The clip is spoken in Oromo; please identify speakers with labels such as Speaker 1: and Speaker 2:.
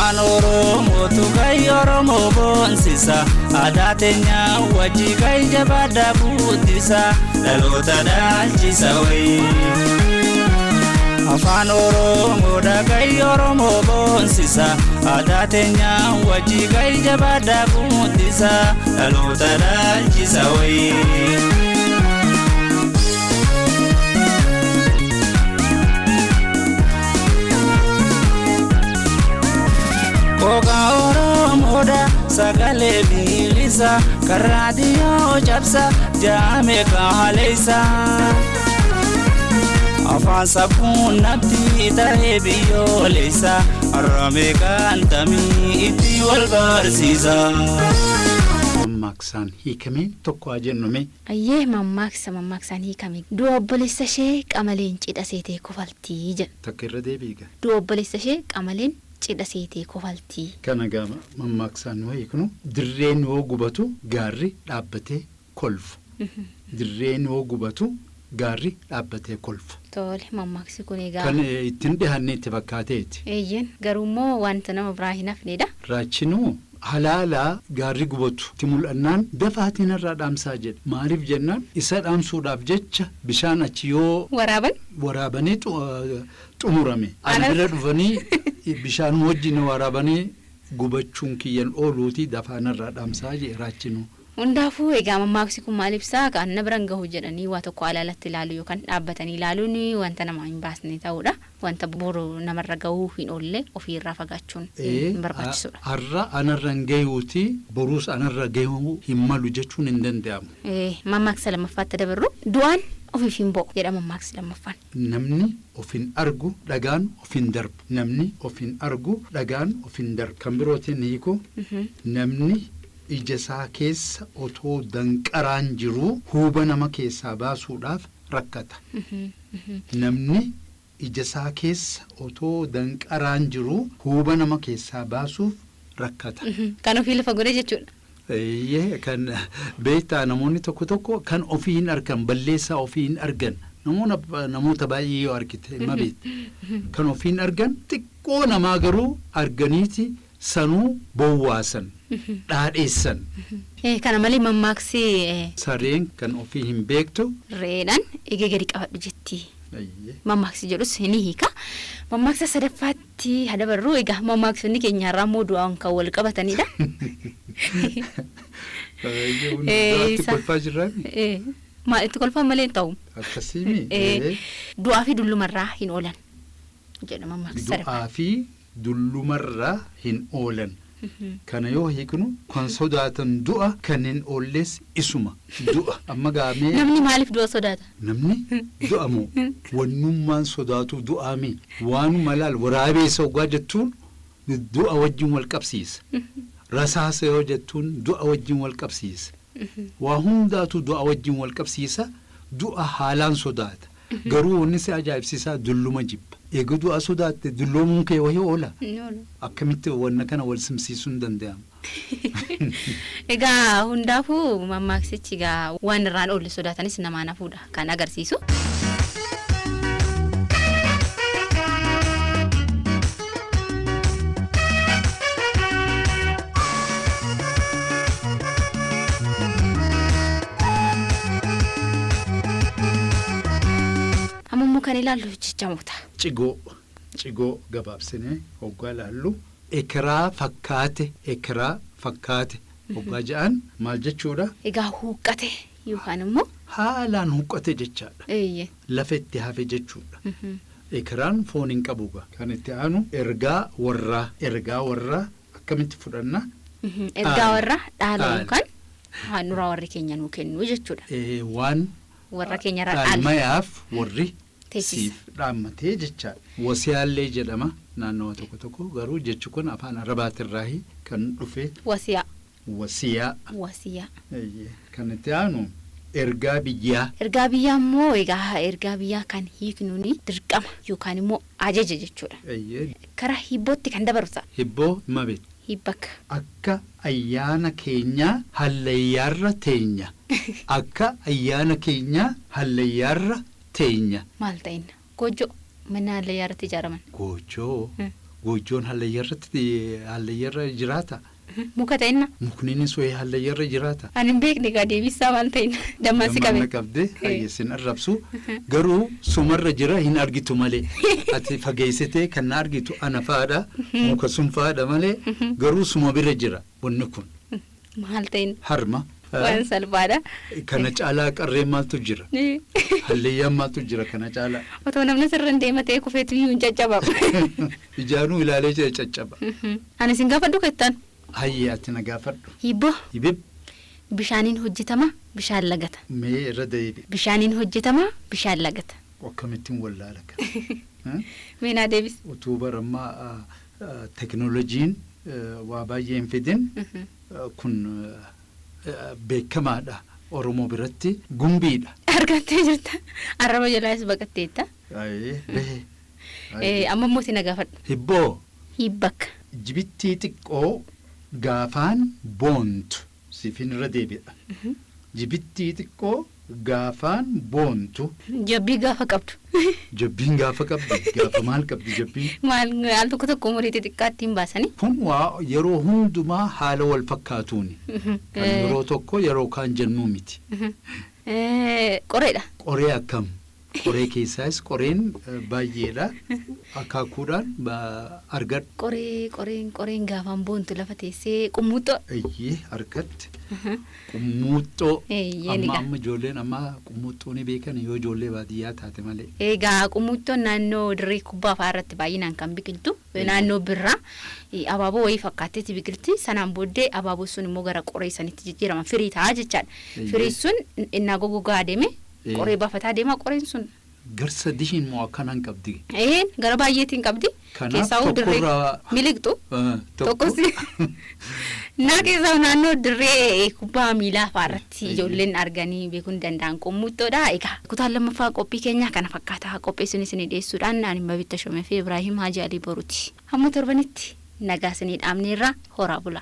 Speaker 1: Afaan Oromootu kan Oromoo boonsisa. Aadaa teenya wajji kan jabaadhaa guddisa. Dhaloota dhaalchisa wayii. Afaan Oromoodha kan Oromoo boonsisa. Aadaa teenya wajji kan jabaadhaa guddisa. Dhaloota dhaalchisa wayii. Qoqa Oromoodha sagalee biilisa kan raadiyoo cabsa jaame kaaleessa. Afaan sabkuun natti ta'ee biyyoolessa har'amee kan tamii itti wal barsiisa.
Speaker 2: Mammaaksaan hiikamee tokko haa jennume.
Speaker 3: Ayyee mammaaksa mammaaksaan hiikame. Du'a obboleessa ishee qamaleen cidha seetee kofaltii jedha.
Speaker 2: Takka irra deebiiga.
Speaker 3: Du'a obboleessa ishee qamaleen cidha seetee kofaltii.
Speaker 2: Kana gama mammaaksaan yoo hiiknu dirreen yoo gubatu gaarri dhaabbatee kolfa. Dirreen yoo gubatu gaarri dhaabbatee kolfa.
Speaker 3: Tole mammaaksi kun egaa.
Speaker 2: Kan ittiin dhiyaanne itti fakkaateeti.
Speaker 3: Eeyyeen garuummoo wanta nama biraa hin hafnedha.
Speaker 2: Raachinuu halaalaa gaarri gubatu itti mul'annaan dafaatiin irraa dhaamsaa jedhe. Maaliif jennaan isa dhaamsuudhaaf jecha bishaan achi yoo
Speaker 3: Waraaban.
Speaker 2: waraabanii xumurame. Ana bira dhufanii bishaan wajjin waraabanii gubachuun kiyyan ooluuti dafaan irraa dhaamsaa jedhe raachinuu.
Speaker 3: Hundaafuu egaa mammaaksi kun maal ibsaa kan na biraan gahu jedhanii waa tokko alaalatti ilaalu yookaan dhaabbatanii ilaaluun wanta nama hin baasne ta'uudha. Wanta boru namarra gahuu hin oolle ofiirraa fagaachuun hin barbaachisudha.
Speaker 2: Har'a anarra hin gahuuti boruus anarra gahuu hin malu jechuun hin danda'amu.
Speaker 3: Mammaaksa lammaffaatti dabarru du'aan ofiif hin bo'u jedha mammaaksi lammaffaan.
Speaker 2: Namni of hin argu dhagaan of hin darbu. Namni of hin argu dhagaan of hin darbu. Kan birootiin hiiku namni ija isaa keessa otoo danqaraan jiruu huuba nama keessaa baasuudhaaf rakkata. Namni ija isaa keessa otoo danqaraan jiruu huuba nama keessaa baasuuf rakkata.
Speaker 3: Kan ofii lafa godhe jechuudha.
Speaker 2: Eeyyee kan beektaa namoonni tokko tokko kan ofii hin argan balleessaa ofii hin argan namoota baay'ee yoo argite ma beekta kan ofii hin argan xiqqoo namaa garuu arganiiti sanuu bowwaasan dhaadheessan.
Speaker 3: Kana malee mammaaksi.
Speaker 2: Sareen kan ofii hin beektu.
Speaker 3: Re'eedhaan eegee gadi qabadhu jetti. Mammaaksi jedhus ni hiika. Mammaaksa sadaffaatti hadabarru egaa mammaaksonni keenya har'aa immoo du'aan kan wal qabatanidha.
Speaker 2: Itti kolfaa jirraa?
Speaker 3: Maal itti kolfaan malee hin ta'u.
Speaker 2: Akkasiimi.
Speaker 3: Du'aa fi dullumarraa hin oolan jedha mammaaksi sadaffaan.
Speaker 2: Du'aa fi dullumarraa hin oolan. Kana yoo hiiknu kan sodaatan du'a kan hin oolles isuma du'a. Amma gaamee.
Speaker 3: Namni maaliif du'a sodaata?
Speaker 2: Namni du'a moo wannummaan sodaatu du'aami waanuma laal waraabeessa hoggaa jettuun du'a wajjin wal qabsiisa. Rasaasa yoo jettuun du'a wajjin wal qabsiisa. Waa hundaatu du'a wajjin wal qabsiisa. Du'a haalaan sodaata. Garuu wanni si ajaa'ibsiisaa dulluma jibba. Eega du'a sodaatte dulloomuun kee wayii oola. Akkamitti wanna kana wal simsiisuun danda'ama?
Speaker 3: Egaa hundaafuu mammaaksichi egaa waan irraan oolle sodaatanis namaan hafuudha kan agarsiisu. Amma immoo kan ilaallu jechamoota.
Speaker 2: Cigoo cigoo gabaabsinee hoggaa ilaallu ekeraa fakkaate ekeraa fakkaate hoggaa jedhan maal jechuudha?
Speaker 3: Egaa huuqqate yookaan immoo.
Speaker 2: Haalaan huuqqate jechaadha. Lafa itti hafe jechuudha. Ekeraan foon hin qabu gaa. Kan itti aanu ergaa warraa ergaa warraa akkamitti fudhanna?
Speaker 3: Ergaa warraa dhaala yookaan handhuraa warri keenya nuu kennu jechuudha.
Speaker 2: Waan
Speaker 3: Warra keenyarraa dhaala.
Speaker 2: Dhaalmayaaf warri siif dhaammatee jechaadha. Wasiyaallee jedhama naannawa tokko tokko garuu jechi kun afaan Arabaatirraahi kan dhufe.
Speaker 3: Wasiyaa.
Speaker 2: Wasiyaa.
Speaker 3: Wasiyaa.
Speaker 2: Kan itti aanu ergaa biyyaa.
Speaker 3: Ergaa biyyaa immoo egaa ergaa biyyaa kan hiiknuuni dirqama yookaan immoo ajaja jechuudha. Karaa hibbootti kan dabaru ta'a.
Speaker 2: Hibboo hima beekta.
Speaker 3: Hibbakka.
Speaker 2: Akka ayyaana keenyaa hallayyaarra teenya. Akka ayyaana keenyaa hallayyaarra teenya.
Speaker 3: Maal ta'inna? Goojjoo mana hallayyaa irratti ijaaraman.
Speaker 2: Goojjoo. Goojjoon hallayyarratti hallayyarra jiraata.
Speaker 3: Muka ta'inna.
Speaker 2: Mukniinis wayii hallayyarra jiraata.
Speaker 3: Ani hin beekne egaa deebisaa maal ta'inna. Dammaan si
Speaker 2: Dammaan na
Speaker 3: qabe.
Speaker 2: qabde hayyeessin arrabsu garuu sumarra jira hin argitu malee ati fageessitee kan na argitu ana faadha muka sun faadha malee garuu suma bira jira wanni kun
Speaker 3: Maal ta'inna.
Speaker 2: harma.
Speaker 3: Waan salphaadha.
Speaker 2: Kana caalaa qarreen maaltu jira? Hallayyaan maaltu jira kana caalaa?
Speaker 3: Otoo namni sirra hin deema ta'ee kufeetu iyyuu hin caccabamu.
Speaker 2: Ijaanuu ilaalee jira caccaba.
Speaker 3: Ani isin gaafadhu kettaan.
Speaker 2: Hayyee ati na gaafadhu.
Speaker 3: Hibboo
Speaker 2: Hibib
Speaker 3: bishaaniin hojjetama bishaan lagata.
Speaker 2: mee irra deebi.
Speaker 3: Bishaaniin hojjetama bishaan lagata.
Speaker 2: Akkamittiin wallaala kana?
Speaker 3: Mee naa deebis.
Speaker 2: Utuu barammaa teknooloojiin waa baay'ee hin fidin kun beekamaadha Oromoo biratti gumbiidha.
Speaker 3: Argattee jirta. Arraba jalaas baqatteetta.
Speaker 2: Ayyee, bahee.
Speaker 3: Amma immoo si na gaafadhu.
Speaker 2: Hibboo
Speaker 3: Hibbakka.
Speaker 2: jibittii xiqqoo gaafaan boontu siifin irra deebi'a. Jibittii xiqqoo gaafaan boontu
Speaker 3: Jabbii gaafa qabdu.
Speaker 2: jabbiin gaafa qabdi gaafa maal qabdi jabbiin?
Speaker 3: Maal al tokko tokko umurii xixiqqaatti hin baasanii.
Speaker 2: Kun waa yeroo hundumaa haala wal fakkaatuuni. Kan yeroo tokko yeroo kaan jennuu miti.
Speaker 3: Qoreedha.
Speaker 2: Qoree akkam? Qoree keessaas qoreen baay'eedha. Akaakuudhaan argadhu.
Speaker 3: Qoree qoreen qoreen gaafaan boontu lafa teessee qummuuxxoo.
Speaker 2: Iyyee harkatti. Qummuuxxoo.
Speaker 3: Eeyyee
Speaker 2: Amma
Speaker 3: nigaa.
Speaker 2: amma ijoolleen amma qummuuxxoo ni beekan yoo ijoollee baadiyyaa taate malee.
Speaker 3: Egaa qummuuxxoon naannoo dirree kubbaa fa'aa irratti baay'inaan kan biqiltu naannoo birraa abaaboo wayii fakkaatteetti biqilti sanaan booddee abaaboo sun immoo gara qoree sanitti jijjiirama firii ta'a jechaadha.
Speaker 2: Eeyyee.
Speaker 3: Firii sun innaa goggogaa adeeme
Speaker 2: Eeyyee.
Speaker 3: qoree baafataa deema qoreen sun
Speaker 2: Garsa dihiin moo akkanaan qabdi?
Speaker 3: een gara baay'eetiin qabdi.
Speaker 2: Kanaaf
Speaker 3: Keessaa dirree
Speaker 2: tokkorraa-
Speaker 3: miliqxu.
Speaker 2: Tokko.
Speaker 3: Tokkos naa keessaa naannoo dirree kubbaa miilaa fa'aa irratti
Speaker 2: Eeyyee.
Speaker 3: ijoolleen arganii beekuu ni danda'an qummuuxxoodha. Egaa kutaan lammaffaa qophii keenyaa kana fakkaata qopheessuun isinii dhiyeessuudhaan ani Mabitta Shomee fi Ibraahim Haaji Alii Boruuti. Hamma torbanitti nagaa isinii dhaamneerra horaa bula.